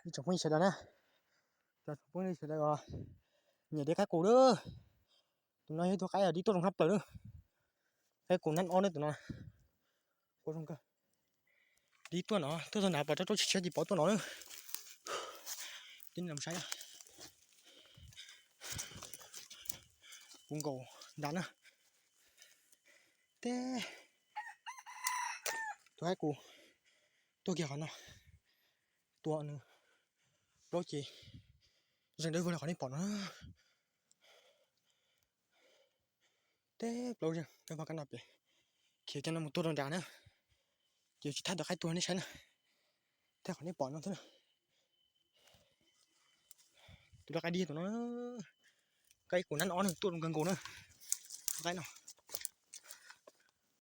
Ib tsoom phooj ywg sawv daws na, tsoom phooj ywg sawv daws os, nyiam dib qaib qus lawm. Tus no yog ib tug qaib dib tuaj zoo tshaj plaws lawm. Qaib qus nab ob na tus no. Dib tuaj no, tuaj txog nrad pom rau rau tsis tshiab ces pov tuaj no na. Tib neeg saib, kuv nkaus nrad na. Teb, tus qaib qus tuaj kiag qhov no, tua nws plaub ces zeeg dawb vog li qhov nej pom no. Teb plaub zeeg dawb vog kab no pem, khiav cov no mus tua rau nrad na. Ces tsis thab tus qaib tuag nej saib na, thab qhov nej pom no thiab. Tus dab qaib dib tus no, qaib qus nab ob no tuaj zoo kawg nkaus na. Qaib no,